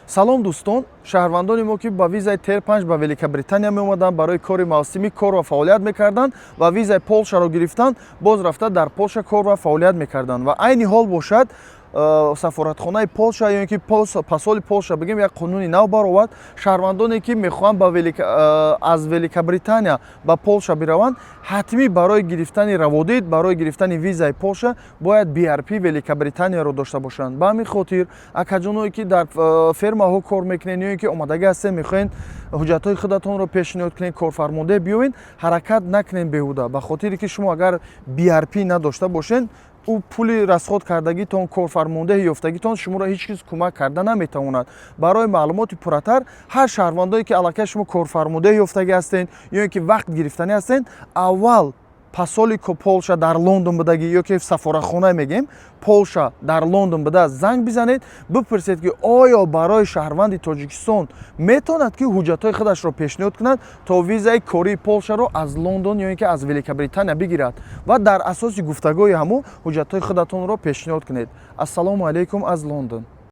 Салом, дӯстон! Шаҳрвандони мо, ки ба визаи TEER 5 ба Великобритания меомаданд, барои кори мавсимӣ кор ва фаъолият мекарданд ва визаи Полшаро гирифтанд, боз рафта дар Полша кор ва фаъолият мекарданд. Ва айни ҳол бошад, сафоратхонаи Полша ё ин ки посоли Полша бигем, як қонуни нав баровард: шаҳрвандоне, ки мехоҳанд аз Великобритания ба Полша бираванд, ҳатмӣ барои гирифтани раводид, барои гирифтани визаи Полша бояд BRP Великобританияро дошта бошанд. Ба ҳамин хотир, акаҷоное, ки дар фермаҳо кор мекунед ё ин ки омодагӣ ҳастед, мехоҳед ҳуҷҷатҳои худатонро пешниҳод кунед, корфармонде биёед, ҳаракат накунед беҳуда, ба хотире ки шумо агар BRP надошта бошед, ӯ пули расход кардагитон, корфармондеҳи ёфтагитон шуморо ҳеҷ чиз кӯмак карда наметавонад. Барои маълумоти пурратар, ҳар шаҳрвандое, ки аллакай шумо корфармондеҳ ёфтагӣ ҳастед ё ин ки вақт гирифтанӣ ҳастед, аввал посоли Полша дар Лондон будагӣ ё ки сафоратхона мегӯем Полша дар Лондон буда занг бизанед, бипурсед, ки оё барои шаҳрванди Тоҷикистон метавонад, ки ҳуҷҷатҳои худашро пешниҳод кунад, то визаи кории Полшаро аз Лондон ё ин ки аз Великобритания бигирад, ва дар асоси гуфтагои ҳамон ҳуҷҷатҳои худатонро пешниҳод кунед. Ассалому алайкум аз Лондон.